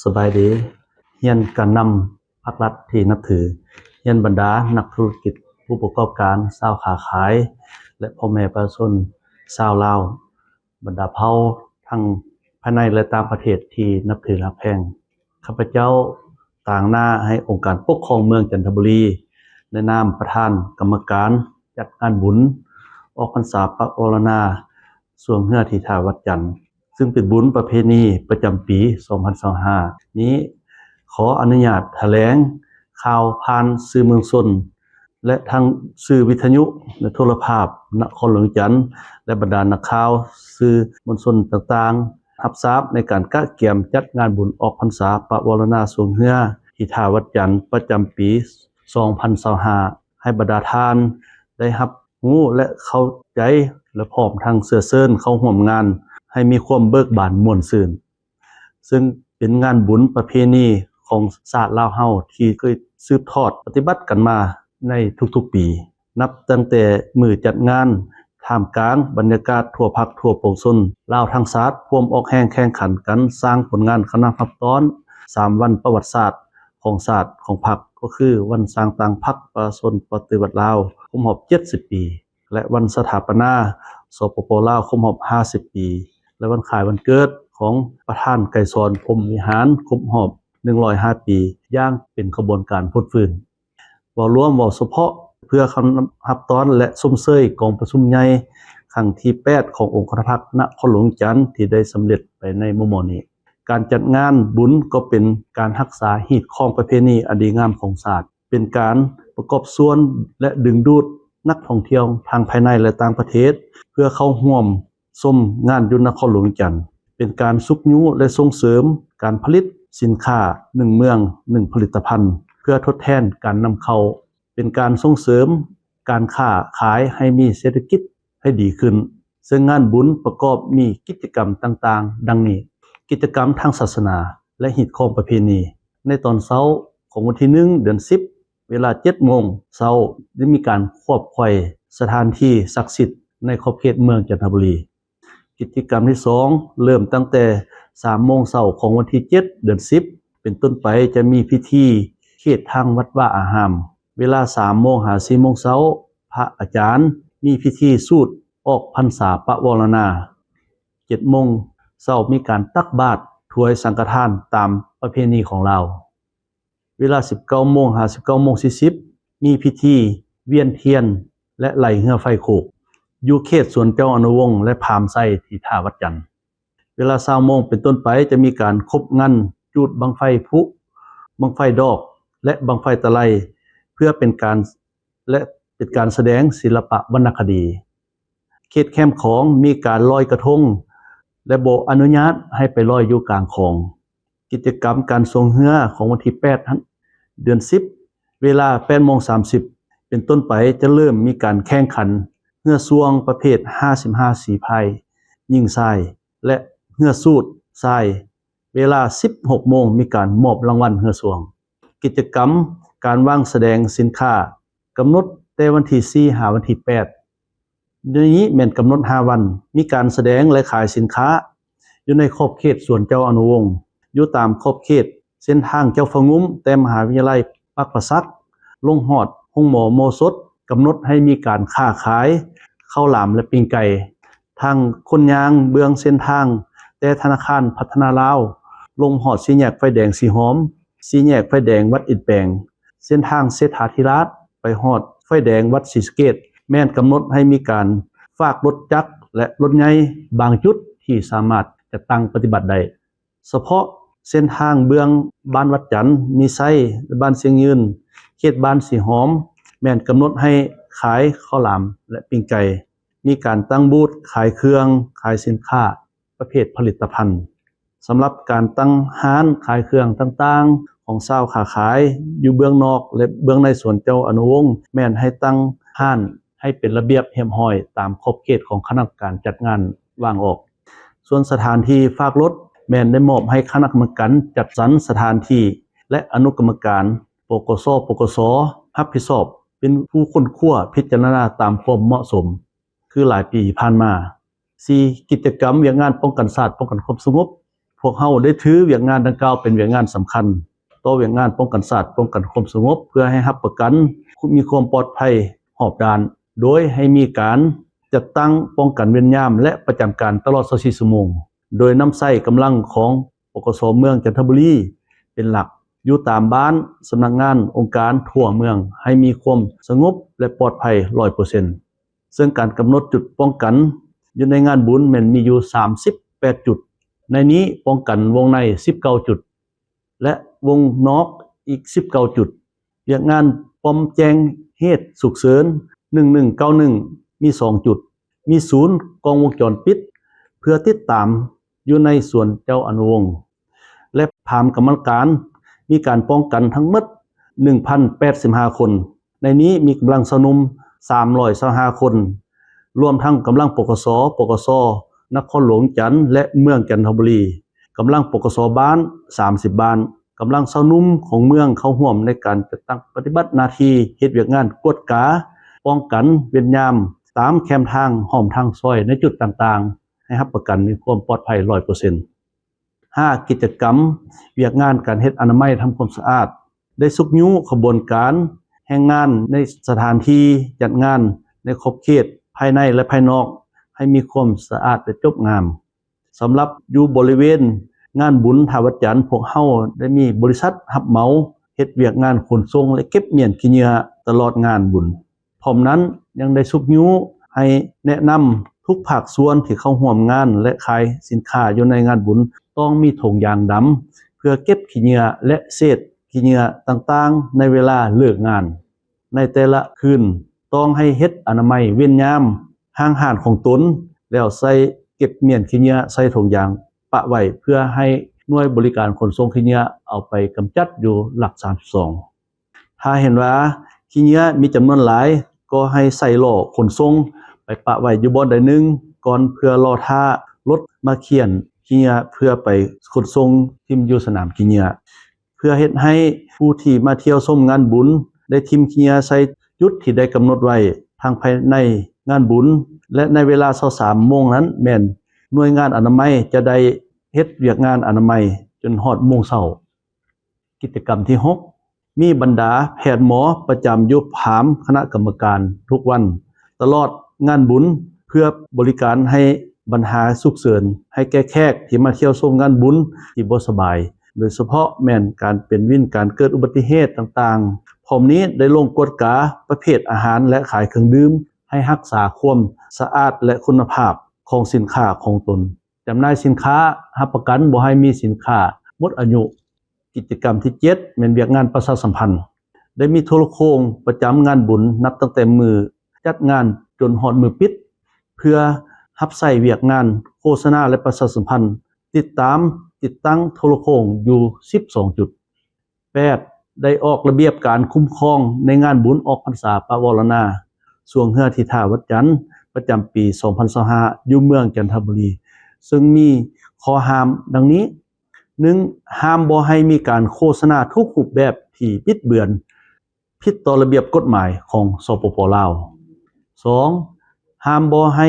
ສະບາຍດີ. ຮຽນການນຳພັກລັດທີ່ນັບຖື, ຮຽນບັນດານັກທຸລະກິດ, ຜູ້ປະກອບການ, ຊາວຄ້າຂາຍ ແລະ ພໍ່ແມ່ປະຊາຊົນຊາວລາວ, ບັນດາເຜົ່າທັງພາຍໃນ ແລະ ຕ່າງປະເທດທີ່ນັບຖືຮັກແພງ. ຂ້າພະເຈົ້າຕາງໜ້າໃຫ້ອົງການປົກຄອງເມືອງຈັນທະບູລີ ໃນນາມປະທານກຳມະການຈັດງານບຸນອອກພັນສາປະວາລະນາຊ່ວງເຮືອທີ່ທ່າວັດຈັນ, ຊຶ່ງເປັນບຸນປະເພນີປະຈຳປີສອງພັນຊາວຫ້ານີ້ ຂໍອະນຸຍາດຖະແຫຼງຂ່າວຜ່ານສື່ມວນຊົນ ແລະ ທັງສື່ວິທະຍຸ ແລະ ໂທລະພາບນະຄອນຫຼວງວຽງຈັນ ແລະ ບັນດານັກຂ່າວສື່ມວນຊົນຕ່າງໆ ຮັບຊາບໃນການກະກຽມຈັດງານບຸນອອກພັນສາປະວາລະນາຊ່ວງເຮືອທີ່ທ່າວັດຈັນ ປະຈຳປີສອງພັນຊາວຫ້າ ໃຫ້ບັນດາທ່ານໄດ້ຮັບຮູ້ ແລະ ເຂົ້າໃຈ ແລະ ພ້ອມທັງເຊື້ອເຊີນເຂົ້າຮ່ວມງານໃຫ້ມີຄວາມເບີກບານມ່ວນຊື່ນ. ຊຶ່ງເປັນງານບຸນປະເພນີຂອງຊາດລາວເຮົາທີ່ເຄີຍສືບທອດປະຕິບັດກັນມາໃນທຸກໆປີ, ນັບຕັ້ງແຕ່ມື້ຈັດງານ, ທ່າມກາງບັນຍາກາດທົ່ວພັກທົ່ວປວງຊົນ, ລາວທັງຊາດພວມອອກແຮງແຂ່ງຂັນກັນສ້າງຜົນງານຄະນະຮັບຕ້ອນສາມວັນປະຫວັດສາດຂອງຊາດຂອງພັກ ກໍຄືວັນສ້າງຕັ້ງພັກປະຊາຊົນປະຕິວັດລາວຄົບຮອບເຈັດສິບປີ ແລະ ວັນສະຖາປະນາ ສປປ ລາວ ຄົບຮອບຫ້າສິບປີ ແລະ ວັນຄ້າຍວັນເກີດຂອງປະທານໄກສອນ ພົມວິຫານ ຄົບຮອບໜຶ່ງຮ້ອຍຫ້າປີ ຢ່າງເປັນຂະບວນການຟົດຟື້ນ. ເວົ້າລວມ, ເວົ້າສະເພາະ ເພື່ອຄຳຮັບຕ້ອນ ແລະ ຊົມເຊີຍກອງປະຊຸມໃຫຍ່ຄັ້ງທີແປດຂອງອົງຄະນະພັກນະຄອນຫຼວງວຽງຈັນ ທີ່ໄດ້ສຳເລັດໄປໃນມໍ່ໆນີ້. ການຈັດງານບຸນກໍເປັນການຮັກສາຮີດຄອງປະເພນີອັນດີງາມຂອງຊາດ, ເປັນການປະກອບສ່ວນ ແລະ ດຶງດູດນັກທ່ອງທ່ຽວທັງພາຍໃນ ແລະ ຕ່າງປະເທດ ເພື່ອເຂົ້າຮ່ວມຊົມງານຢູ່ນະຄອນຫຼວງວຽງຈັນ, ເປັນການຊຸກຍູ້ ແລະ ສົ່ງເສີມການຜະລິດສິນຄ້າໜຶ່ງເມືອງໜຶ່ງຜະລິດຕະພັນ ເພື່ອທົດແທນການນຳເຂົ້າ, ເປັນການສົ່ງເສີມການຄ້າຂາຍໃຫ້ມີເສດຖະກິດໃຫ້ດີຂຶ້ນ. ເຊິ່ງງານບຸນປະກອບມີກິດຈະກຳຕ່າງໆ ດັ່ງນີ້: ກິດຈະກຳທາງສາສະໜາ ແລະ ຮີດຄອງປະເພນີ. ໃນຕອນເຊົ້າຂອງວັນທີໜຶ່ງ ເດືອນສິບ ເວລາເຈັດໂມງເຊົ້າ ໄດ້ມີການຂວບໄຂວ່ສະຖານທີ່ສັກສິດໃນຂອບເຂດເມືອງຈັນທະບູລີ. ກິດຈະກຳທີສອງ ເລີ່ມຕັ້ງແຕ່ສາມໂມງເຊົ້າຂອງວັນທີເຈັດ ເດືອນສິບ ເປັນຕົ້ນໄປ ຈະມີພິທີເຂດທາງວັດວາອາຮາມ. ເວລາສາມໂມງຫາສີ່ໂມງເຊົ້າ ພະອາຈານມີພິທີສູດອອກພັນສາປະວາລະນາ. ເຈັດໂມງເຊົ້າ ມີການຕັກບາດຖວາຍສັງຄະທານຕາມປະເພນີຂອງລາວ. ເວລາສິບເກົ້າໂມງຫາສິບເກົ້າໂມງສີ່ສິບ ມີພິທີວຽນທຽນ ແລະ ໄລ່ເຮືອໄຟໂຄກ ຢູ່ເຂດສວນເຈົ້າອະນຸວົງ ແລະ ພາມໄຊ ທີ່ທ່າວັດຈັນ. ເວລາຊາວໂມງເປັນຕົ້ນໄປ ຈະມີການຄົບງັນຈູດບັ້ງໄຟຜຸ, ບັ້ງໄຟດອກ ແລະ ບັ້ງໄຟຕະໄລ ເພື່ອເປັນການ ແລະ ເປັນການສະແດງສິລະປະວັນນະຄະດີ. ເຂດແຄມຂອງມີການລອຍກະທົງ ແລະ ບໍ່ອະນຸຍາດໃຫ້ໄປລອຍຢູ່ກາງຂອງ. ກິດຈະກຳການຊ່ວງເຮືອຂອງວັນທີແປດ ເດືອນສິບ ເວລາແປດໂມງສາມສິບເປັນຕົ້ນໄປ ຈະເລີ່ມມີການແຂ່ງຂັນເຮືອຊ່ວງປະເພດຫ້າສິບຫ້າສີພາຍ ຍິງຊາຍ ແລະ ເຮືອສູດຊາຍ. ເວລາສິບຫົກໂມງ ມີການມອບລາງວັນເຮືອຊ່ວງ. ກິດຈະກຳການວາງສະແດງສິນຄ້າ ກຳນົດແຕ່ວັນທີສີ່ຫາວັນທີແປດ ໃນນີ້ແມ່ນກຳນົດຫ້າວັນ. ມີການສະແດງ ແລະ ຂາຍສິນຄ້າຢູ່ໃນຂອບເຂດສວນເຈົ້າອະນຸວົງ, ຢູ່ຕາມຂອບເຂດເສັ້ນທາງເຈົ້າຟ້າງຸ້ມ ແຕ່ມະຫາວິທະຍາໄລປາກປາສັກ ລົງຮອດໂຮງໝໍໂມສົດ, ກຳນົດໃຫ້ມີການຄ້າຂາຍເຂົ້າຫຼາມ ແລະ ປີ້ງໄກ່. ທາງຄົນຍ່າງເບື້ອງເສັ້ນທາງແຕ່ທະນາຄານພັດທະນາລາວ ລົງຮອດສີ່ແຍກໄຟແດງສີຫອມ, ສີ່ແຍກໄຟແດງວັດອິດແປງ, ເສັ້ນທາງເສດຖາທິລາດ ໄປຮອດໄຟແດງວັດສີສະເກດ ແມ່ນກຳນົດໃຫ້ມີການຝາກລົດຈັກ ແລະ ລົດໃຫຍ່ບາງຈຸດທີ່ສາມາດຈັດຕັ້ງປະຕິບັດໄດ້. ສະເພາະເສັ້ນທາງເບື້ອງບ້ານວັດຈັນ, ມີໄຊ ແລະ ບ້ານຊຽງຍືນ, ເຂດບ້ານສີຫອມ ແມ່ນກຳນົດໃຫ້ຂາຍເຂົ້າຫຼາມ ແລະ ປີ້ງໄກ່. ມີການຕັ້ງບູດຂາຍເຄື່ອງ, ຂາຍສິນຄ້າ ປະເພດຜະລິດຕະພັນ. ສຳລັບການຕັ້ງຮ້ານຂາຍເຄື່ອງຕ່າງໆຂອງຊາວຄ້າຂາຍຢູ່ເບື້ອງນອກ ແລະ ເບື້ອງໃນສວນເຈົ້າອະນຸວົງ ແມ່ນໃຫ້ຕັ້ງຮ້ານໃຫ້ເປັນລະບຽບຮຽບຮ້ອຍຕາມຂອບເຂດຂອງຄະນະກຳມະການຈັດງານວາງອອກ. ສ່ວນສະຖານທີ່ຝາກລົດ ແມ່ນໄດ້ມອບໃຫ້ຄະນະກຳມະການຈັດສັນສະຖານທີ່ ແລະ ອະນຸກຳມະການ ປກສ ປກສ ຮັບຜິດຊອບເປັນຜູ້ຄົ້ນຄວ້າພິຈາລະນາຕາມຄວາມເໝາະສົມ. ຄືຫຼາຍປີຜ່ານມາ. ສີ່, ກິດຈະກຳວຽກງານປ້ອງກັນຊາດ, ປ້ອງກັນຄວາມສະຫງົບ ພວກເຮົາໄດ້ຖືວຽກງານດັ່ງກ່າວເປັນວຽກງານສຳຄັນ ຕໍ່ວຽກງານປ້ອງກັນຊາດ, ປ້ອງກັນຄວາມສະຫງົບ ເພື່ອໃຫ້ຮັບປະກັນມີຄວາມປອດໄພຮອບດ້ານ, ໂດຍໃຫ້ມີການຈັດຕັ້ງປ້ອງກັນເວນຍາມ ແລະ ປະຈຳການຕະຫຼອດຊາວສີ່ຊົ່ວໂມງ, ໂດຍນຳໃຊ້ກຳລັງຂອງ ປກສ ເມືອງຈັນທະບູລີເປັນຫຼັກ, ຢູ່ຕາມບ້ານ, ສຳນັກງານ, ອົງການທົ່ວເມືອງ ໃຫ້ມີຄວາມສະຫງົບ ແລະ ປອດໄພຮ້ອຍເປີເຊັນ. ເຊິ່ງການກຳນົດຈຸດປ້ອງກັນຢູ່ໃນງານບຸນແມ່ນມີຢູ່ສາມສິບແປດຈຸດ, ໃນນີ້ປ້ອງກັນວົງໃນສິບເກົ້າຈຸດ ແລະ ວົງນອກອີກສິບເກົ້າຈຸດ. ວຽກງານປ້ອມແຈ້ງເຫດສຸກເສີນ ໜຶ່ງໜຶ່ງເກົ້າໜຶ່ງ ມີສອງຈຸດ, ມີສູນກ້ອງວົງຈອນປິດ ເພື່ອຕິດຕາມຢູ່ໃນສວນເຈົ້າອະນຸວົງ ແລະ ພາມກຳມະການ. ມີການປ້ອງກັນທັງໝົດໜຶ່ງພັນແປດສິບຫ້າຄົນ, ໃນນີ້ມີກຳລັງຊາວໜຸ່ມສາມຮ້ອຍຊາວຫ້າຄົນ, ລວມທັງກຳລັງ ປກສ, ປກສ ນະຄອນຫຼວງວຽງຈັນ ແລະ ເມືອງຈັນທະບູລີ, ກຳລັງ ປກສ ບ້ານສາມສິບບ້ານ, ກຳລັງຊາວໜຸ່ມຂອງເມືອງເຂົ້າຮ່ວມໃນການຈັດຕັ້ງປະຕິບັດໜ້າທີ່ເຮັດວຽກງານກວດກາ, ປ້ອງກັນເວນຍາມຕາມແຄມທາງ, ຮ່ອມທາງຊອຍ, ໃນຈຸດຕ່າງໆ ໃຫ້ຮັບປະກັນມີຄວາມປອດໄພຮ້ອຍເປີເຊັນ. ຫ້າ ກິດຈະກຳວຽກງານການເຮັດອະນາໄມທຳຄວາມສະອາດ ໄດ້ຊຸກຍູ້ຂະບວນການແຮງງານໃນສະຖານທີ່ຈັດງານໃນຂອບເຂດພາຍໃນ ແລະ ພາຍນອກ ໃຫ້ມີຄວາມສະອາດ ແລະ ຈົບງາມ. ສຳລັບຢູ່ບໍລິເວນງານບຸນທ່າວັດຈັນ, ພວກເຮົາໄດ້ມີບໍລິສັດຮັບເໝົາເຮັດວຽກງານຂົນສົ່ງ ແລະ ເກັບມ້ຽນຂີ້ເຫຍື້ອຕະຫຼອດງານບຸນ. ພ້ອມນັ້ນຍັງໄດ້ຊຸກຍູ້ໃຫ້ແນະນຳທຸກພາກສ່ວນທີ່ເຂົ້າຮ່ວມງານ ແລະ ຂາຍສິນຄ້າຢູ່ໃນງານບຸນ ຕ້ອງມີຖົງຢາງດຳ ເພື່ອເກັບຂີ້ເຫຍື້ອ ແລະ ເສດຂີ້ເຫຍື້ອຕ່າງໆໃນເວລາເລີກງານ. ໃນແຕ່ລະຄືນຕ້ອງໃຫ້ເຮັດອະນາໄມເວນຍາມຫ້າງຮ້ານຂອງຕົນ ແລ້ວໃສ່ເກັບມ້ຽນຂີ້ເຫຍື້ອໃສ່ຖົງຢາງປະໄວ້ ເພື່ອໃຫ້ໜ່ວຍບໍລິການຂົນສົ່ງຂີ້ເຫຍື້ອເອົາໄປກຳຈັດຢູ່ຫຼັກສາມສິບສອງ. ຖ້າເຫັນວ່າຂີ້ເຫຍື້ອມີຈຳນວນຫຼາຍ ກໍໃຫ້ໃສ່ລໍ້ຂົນສົ່ງໄປປະໄວ້ຢູ່ບ່ອນໃດໜຶ່ງກ່ອນ ເພື່ອລໍຖ້າລົດມາເຂັນຂີ້ເຫຍື້ອເພື່ອໄປຂົນສົ່ງຖິ້ມຢູ່ສະໜາມຂີ້ເຫຍື້ອ. ເພື່ອເຮັດໃຫ້ຜູ້ທີ່ມາທ່ຽວຊົມງານບຸນໄດ້ຖິ້ມຂີ້ເຫຍື້ອໃສ່ຈຸດທີ່ໄດ້ກຳນົດໄວ້ ທັງພາຍໃນງານບຸນ ແລະ ໃນເວລາຊາວສາມໂມງນັ້ນແມ່ນໜ່ວຍງານອະນາໄມຈະໄດ້ເຮັດວຽກງານອະນາໄມຈົນຮອດໂມງເຊົ້າ. ກິດຈະກຳທີຫົກ ມີບັນດາແພດໝໍປະຈຳຢູ່ພາມຄະນະກຳມະການທຸກວັນຕະຫຼອດງານບຸນ ເພື່ອບໍລິການໃຫ້ບັນຫາສຸກເສີນໃຫ້ແກ່ແຂກທີ່ມາທ່ຽວຊົມງານບຸນທີ່ບໍ່ສະບາຍ, ໂດຍສະເພາະແມ່ນການເປັນວິນ, ການເກີດອຸບັດຕິເຫດຕ່າງໆ. ພ້ອມນີ້ໄດ້ລົງກວດກາປະເພດອາຫານ ແລະ ຂາຍເຄື່ອງດື່ມ ໃຫ້ຮັກສາຄວາມສະອາດ ແລະ ຄຸນນະພາບຂອງສິນຄ້າຂອງຕົນ. ຈຳໜ່າຍສິນຄ້າ, ຮັບປະກັນບໍ່ໃຫ້ມີສິນຄ້າໝົດອາຍຸ. ກິດຈະກຳທີເຈັດ ແມ່ນວຽກງານປະຊາສຳພັນ. ໄດ້ມີໂທລະໂຄ່ງປະຈຳງານບຸນ ນັບຕັ້ງແຕ່ມື້ຈັດງານຈົນຮອດມື້ປິດ ເພື່ອຮັບໃຊ້ວຽກງານໂຄສະນາ ແລະ ປະຊາສຳພັນ, ຕິດຕາມ, ຕິດຕັ້ງໂທລະໂຄ່ງຢູ່ສິບສອງຈຸດ. ແປດ ໄດ້ອອກລະບຽບການຄຸ້ມຄອງໃນງານບຸນອອກພັນສາປະວາລະນາຊ່ວງເຮືອທີ່ທ່າວັດຈັນ ປະຈຳປີສອງພັນຊາວຫ້າ ຢູ່ເມືອງຈັນທະບູລີ ເຊິ່ງມີຂໍ້ຫ້າມດັ່ງນີ້: ໜຶ່ງ ຫ້າມບໍ່ໃຫ້ມີການໂຄສະນາທຸກຮູບແບບທີ່ບິດເບືອນ, ຜິດຕໍ່ລະບຽບກົດໝາຍຂອງ ສປປ ລາວ. ສອງ ຫ້າມບໍ່ໃຫ້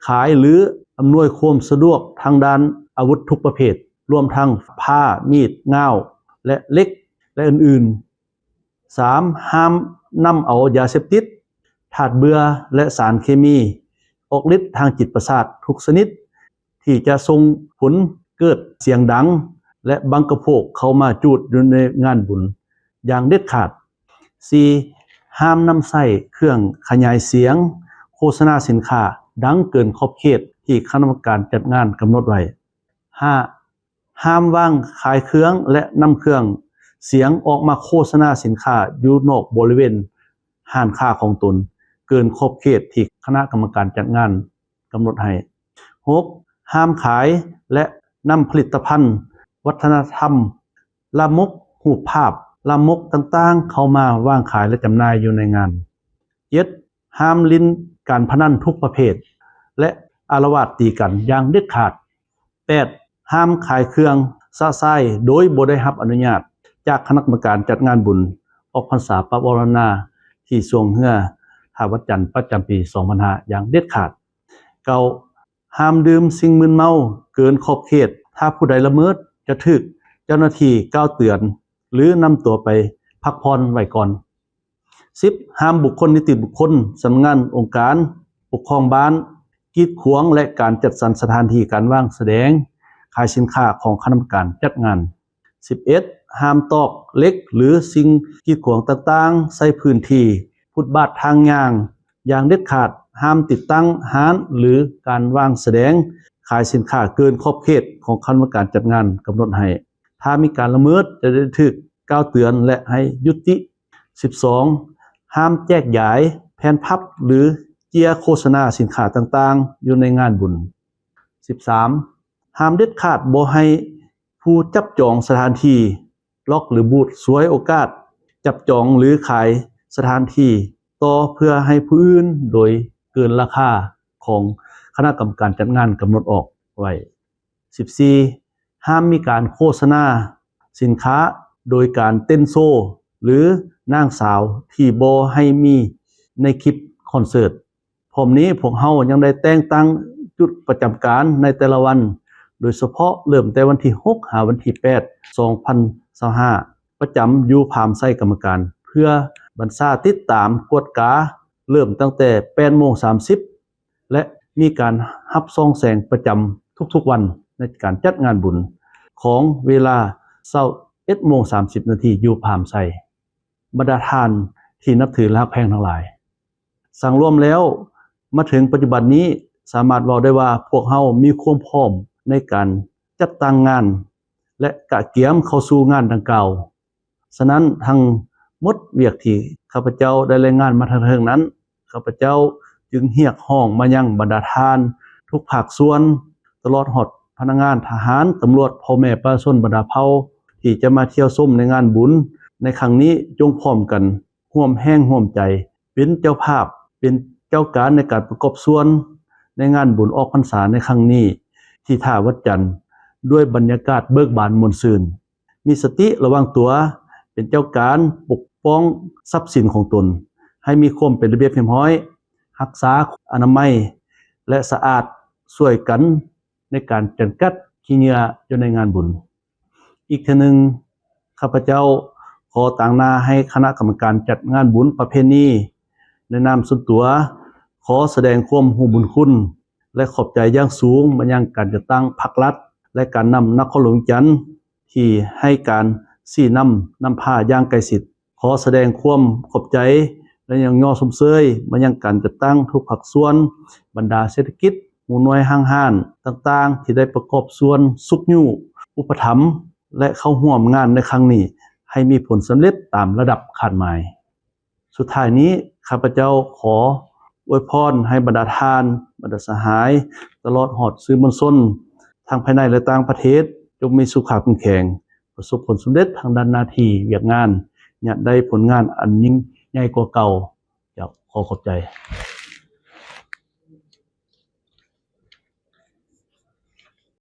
ຂາຍ ຫຼື ອຳນວຍຄວາມສະດວກທາງດ້ານອາວຸດທຸກປະເພດ, ລວມທັງພ້າ, ມີດ, ງາວ ແລະ ເຫຼັກ ແລະ ອື່ນໆ. ສາມ ຫ້າມນຳເອົາຢາເສບຕິດ, ທາດເບື່ອ ແລະ ສານເຄມີອອກລິດທາງຈິດປະສາດທຸກຊະນິດ ທີ່ຈະສົ່ງຜົນເກີດສຽງດັງ ແລະ ບັງກະໂພກເຂົ້າມາຈູດຢູ່ໃນງານບຸນຢ່າງເດັດຂາດ. ສີ່ ຫ້າມນຳໃຊ້ເຄື່ອງຂະຫຍາຍສຽງໂຄສະນາສິນຄ້າດັງເກີນຂອບເຂດທີ່ຄະນະກຳມະການຈັດງານກຳນົດໄວ້. ຫ້າ ຫ້າມວາງຂາຍເຄື່ອງ ແລະ ນຳເຄື່ອງສຽງອອກມາໂຄສະນາສິນຄ້າຢູ່ນອກບໍລິເວນຮ້ານຄ້າຂອງຕົນ ເກີນຂອບເຂດທີ່ຄະນະກຳມະການຈັດງານກຳນົດໃຫ້. ຫົກ ຫ້າມຂາຍ ແລະ ນຳຜະລິດຕະພັນວັດທະນະທຳລາມົກ, ຮູບພາບລາມົກຕ່າງໆ ເຂົ້າມາວາງຂາຍ ແລະ ຈຳໜ່າຍຢູ່ໃນງານ. ເຈັດ ຫ້າມຫຼິ້ນການພະນັນທຸກປະເພດ ແລະ ອາລະວາດຕີກັນຢ່າງເດັດຂາດ. ແປດ ຫ້າມຂາຍເຄື່ອງຊະຊາຍໂດຍບໍ່ໄດ້ຮັບອະນຸຍາດຈາກຄະນະກຳມະການຈັດງານບຸນອອກພັນສາປະວາລະນາທີ່ຊ່ວງເຮືອທ່າວັດຈັນ ປະຈຳປີສອງພັນຫ້າ ຢ່າງເດັດຂາດ. ເກົ້າ ຫ້າມດື່ມສິ່ງມຶນເມົາເກີນຂອບເຂດ ຖ້າຜູ້ໃດລະເມີດ ຈະຖືກເຈົ້າໜ້າທີ່ກ່າວເຕືອນ ຫຼື ນຳຕົວໄປພັກຜ່ອນໄວ້ກ່ອນ. ສິບ, ຫ້າມບຸກຄົນ, ນິຕິບຸກຄົນ, ສຳນັກງານ, ອົງການປົກຄອງບ້ານ ກີດຂວາງ ແລະ ການຈັດສັນສະຖານທີ່ການວາງສະແດງຂາຍສິນຄ້າຂອງຄະນະກຳມະການຈັດງານ. ສິບເອັດ, ຫ້າມຕອກເຫຼັກ ຫຼື ສິ່ງກີດຂວາງຕ່າງໆໃສ່ພື້ນທີ່ຟຸດບາດທາງຍ່າງຢ່າງເດັດຂາດ. ຫ້າມຕິດຕັ້ງຮ້ານ ຫຼື ການວາງສະແດງຂາຍສິນຄ້າເກີນຂອບເຂດຂອງຄະນະກຳມະການຈັດງານກຳນົດໃຫ້. ຖ້າມີການລະເມີດ ຈະໄດ້ຖືກກ່າວເຕືອນ ແລະ ໃຫ້ຍຸຕິ. ສິບສອງ, ຫ້າມແຈກຢາຍແຜ່ນພັບ ຫຼື ເຈ້ຍໂຄສະນາສິນຄ້າຕ່າງໆຢູ່ໃນງານບຸນ. ສິບສາມ, ຫ້າມເດັດຂາດບໍ່ໃຫ້ຜູ້ຈັບຈອງສະຖານທີ່ ລັອກ ຫຼື ບູດ ສວຍໂອກາດຈັບຈອງ ຫຼື ຂາຍສະຖານທີ່ຕໍ່ເພື່ອໃຫ້ຜູ້ອື່ນໂດຍເກີນລາຄາຂອງຄະນະກຳມະການຈັດງານກຳນົດອອກໄວ້. ສິບສີ່, ຫ້າມມີການໂຄສະນາສິນຄ້າໂດຍການເຕັ້ນໂຊ ຫຼື ນາງສາວທີ່ບໍ່ໃຫ້ມີໃນຄລິບຄອນເສີດ. ພ້ອມນີ້ພວກເຮົາຍັງໄດ້ແຕ່ງຕັ້ງຈຸດປະຈຳການໃນແຕ່ລະວັນ, ໂດຍສະເພາະເລີ່ມແຕ່ວັນທີຫົກ ຫາວັນທີແປດ ສອງພັນຊາວຫ້າ ປະຈຳຢູ່ພາມໄຊກຳມະການ ເພື່ອບັນຊາຕິດຕາມກວດກາ ເລີ່ມຕັ້ງແຕ່ແປດໂມງສາມສິບ ແລະ ມີການຮັບສ່ອງແສງປະຈຳທຸກໆວັນໃນການຈັດງານບຸນ ຂອງເວລາເຊົ້າເອັດໂມງສາມສິບນາທີຢູ່ພາມໄຊ. ບັນດາທ່ານທີ່ນັບຖື ແລະ ຮັກແພງທັງຫຼາຍ, ສັງລວມແລ້ວ ມາເຖິງປັດຈຸບັນນີ້ ສາມາດເວົ້າໄດ້ວ່າພວກເຮົາມີຄວາມພ້ອມໃນການຈັດຕັ້ງງານ ແລະ ກະກຽມເຂົ້າສູ່ງານດັ່ງກ່າວ. ສະນັ້ນ ທັງໝົດວຽກທີ່ຂ້າພະເຈົ້າໄດ້ລາຍງານມາທາງເທິງນັ້ນ, ຂ້າພະເຈົ້າຈຶ່ງຮຽກຮ້ອງມາຍັງບັນດາທ່ານທຸກພາກສ່ວນ, ຕະຫຼອດຮອດພະນັກງານທະຫານ, ຕຳຫຼວດ, ພໍ່ແມ່ປະຊາຊົນບັນດາເຜົ່າ ທີ່ຈະມາທ່ຽວຊົມໃນງານບຸນໃນຄັ້ງນີ້, ຈົ່ງພ້ອມກັນຮ່ວມແຮງຮ່ວມໃຈ ເປັນເຈົ້າພາບ, ເປັນເຈົ້າການໃນການປະກອບສ່ວນໃນງານບຸນອອກພັນສາໃນຄັ້ງນີ້ ທີ່ທ່າວັດຈັນ ດ້ວຍບັນຍາກາດເບີກບານມ່ວນຊື່ນ. ມີສະຕິລະວັງຕົວ, ເປັນເຈົ້າການປົກປ້ອງຊັບສິນຂອງຕົນ ໃຫ້ມີຄວາມເປັນລະບຽບຮຽບຮ້ອຍ, ຮັກສາອະນາໄມ ແລະ ສະອາດ, ຊ່ວຍກັນໃນການຈຳກັດຂີ້ເຫຍື້ອຢູ່ໃນງານບຸນ. ອີກເທື່ອໜຶ່ງ, ຂ້າພະເຈົ້າຂໍຕາງໜ້າໃຫ້ຄະນະກຳມະການຈັດງານບຸນປະເພນີ ໃນນາມສ່ວນຕົວ ຂໍສະແດງຄວາມຮູ້ບຸນຄຸນ ແລະ ຂອບໃຈຢ່າງສູງມາຍັງການຈັດຕັ້ງພາກລັດ ແລະ ການນຳນະຄອນຫຼວງວຽງຈັນ ທີ່ໃຫ້ການຊີ້ນຳນຳພາຢ່າງໃກ້ຊິດ. ຂໍສະແດງຄວາມຂອບໃຈ ແລະ ຍ້ອງຍໍຊົມເຊີຍມາຍັງການຈັດຕັ້ງທຸກພາກສ່ວນ, ບັນດາເສດຖະກິດ, ໝູ່ໜ່ວຍຫ້າງຮ້ານຕ່າງໆ ທີ່ໄດ້ປະກອບສ່ວນຊຸກຍູ້, ອຸປະຖຳ ແລະ ເຂົ້າຮ່ວມງານໃນຄັ້ງນີ້ ໃຫ້ມີຜົນສຳເລັດຕາມລະດັບຄາດໝາຍ. ສຸດທ້າຍນີ້ ຂ້າພະເຈົ້າຂໍອວຍພອນໃຫ້ບັນດາທ່ານ, ບັນດາສະຫາຍ, ຕະຫຼອດຮອດສື່ມວນຊົນ ທັງພາຍໃນ ແລະ ຕ່າງປະເທດ ຈົ່ງມີສຸຂະເຂັ້ມແຂງ, ປະສົບຜົນສຳເລັດທາງດ້ານໜ້າທີ່ວຽກງານ, ຍາດໄດ້ຜົນງານອັນຍິ່ງໃຫຍ່ກວ່າເກົ່າ. ເຈົ້າ, ຂໍຂອບໃຈ.